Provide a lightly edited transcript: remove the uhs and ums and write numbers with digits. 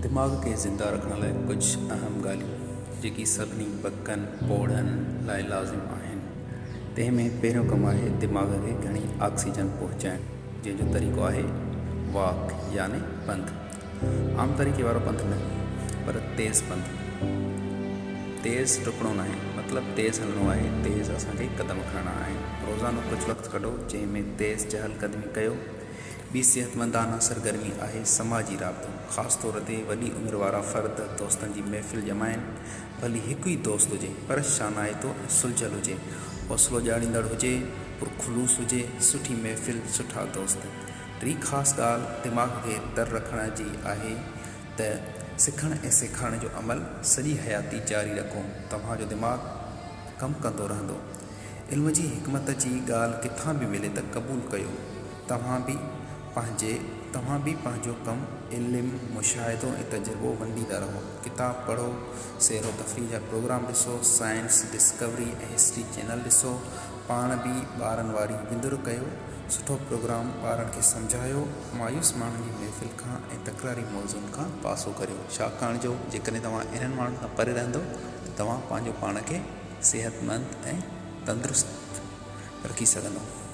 دماغ کي زنده رکڻ لاء ڪجهه اهم ڳالهيون جيڪي سڀني پڪن پوڙهن لاء لازم آهن، تنهن ۾ پهريون ڪم آهي دماغ کي گهڻي آڪسيجن پهچائڻ، جنهن جو طريقو آهي واڪ يعني پنڌ. عام طريقي وارو پنڌ نه پر تيز پنڌ. تيز ڊڪڻو ناهي مطلب تيز هلڻو آهي، تيز اسان کي قدم کڻڻا آهن. روزانو ڪجهه وقت ڪڍو جنهن ۾ تيز چهل قدمي ڪيو. ٻي صحتمندانه سرگرمي آهي سماجي رابطو. خاص طور تي وڏي عمر وارا فرد دوستن جي محفل ڄمائين، ڀلي هڪ ئي دوست هجي، پر شانائتو ۽ سلجهيل هجي، حوصلو ڏياريندڙ هجي، پرخلوص هجي، سٺي محفل، سٺا دوست. ٽين خاص ڳالهه دماغ کي تر رکڻ جي آهي ته سکڻ ۽ سيکارڻ جو عمل سڄي حياتي جاري رکو، توهان جو دماغ ڪم ڪندو رهندو. علم جي حڪمت جي ڳالهه ڪٿان به ملي ته قبول ڪيو. توهان به پنهنجي توهان به پنهنجو ڪم، علم، مشاهدو ۽ تجربو ونڊيندا رهو. ڪتاب پڙهو، سير و تفريح جا پروگرام ڏسو، سائنس، ڊسڪوري ۽ هسٽري چينل ڏسو، پاڻ به ٻارن واري وندر ڪيو، سٺو پروگرام ٻارن کي سمجهايو، مايوس ماڻهن جي محفل کان ۽ تڪراري موضوعن کان پاسو ڪريو، ڇاڪاڻ جو جيڪڏهن توهان اهڙن ماڻهن کان پري رهندو ته توهان پنهنجو پاڻ کي صحتمند ۽ تندرست رکي سگهندو.